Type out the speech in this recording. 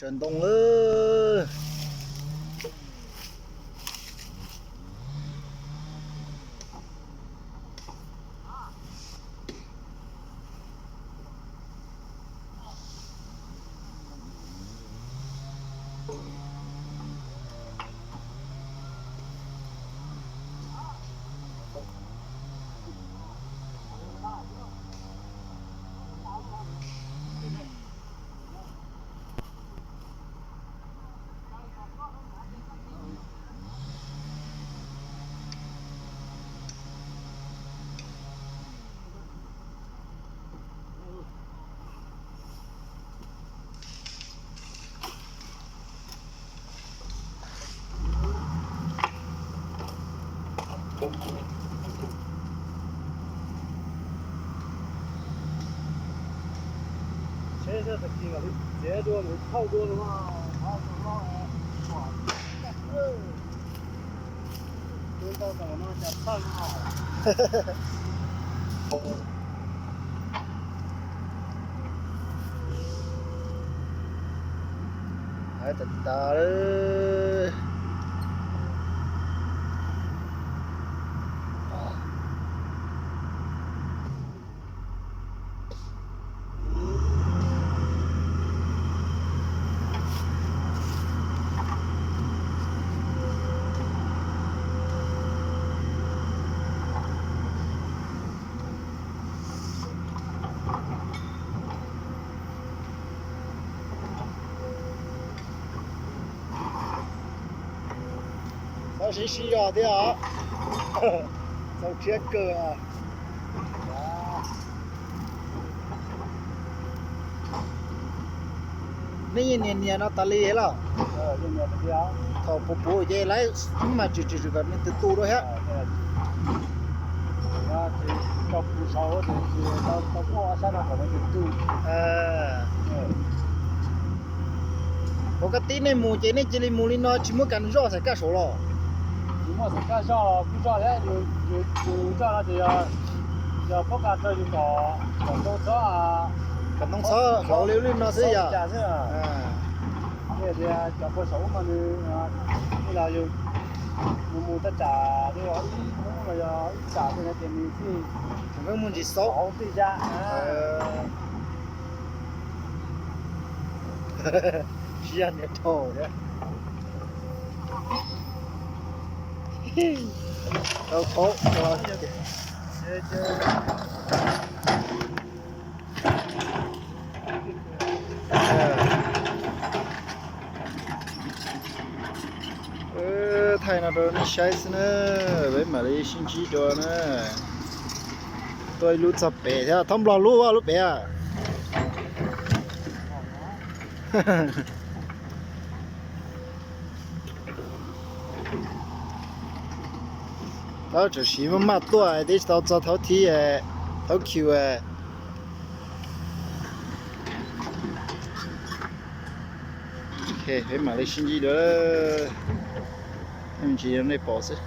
Sawv ntoo lawm. Tsheb sab tag kis mam li txiav dua, mam li thauj dua no. Hais tas tas lawm. Txhob sib sib zog thiab os. Txaus rhiab kawg. Nej yeej nias nias no tas li los? Thaum puv puv ces lawv mas tswm tswm tswm kom nws tus tu dua thiab. Ua koj tib nej mus ces nej cia li mus li no tsis muab kas zoj xaim kaj saud los? Tsis muab xaim kaj zoj los kuj zoj thiab, yus zoj no ces yog pob kas rau yus kom, kom ntoo txhob, kom ntoo txhob hlauv li lwj no xwb yog. Tias cov pua saum ub mas nws, los yus mus mus taj tsam li ib hnub los yog ib tsam li no ces nws thiaj tseem mus ntsis xauv hauv tij ya. Sib zog nias dhau thiab. Rau thaub ua. Thaij no rau nej saib xwb na, peb mam li sib ntsib dua na. Tuaj ib lub txog pem thiab, thaub nplog lub, lub pem. Thaub tseem siv maj maj tuaj, twb tsis tau txog thaub thib, thaub khiu. Peb mam li sib ntsib dua, ntsis nej pom xwb.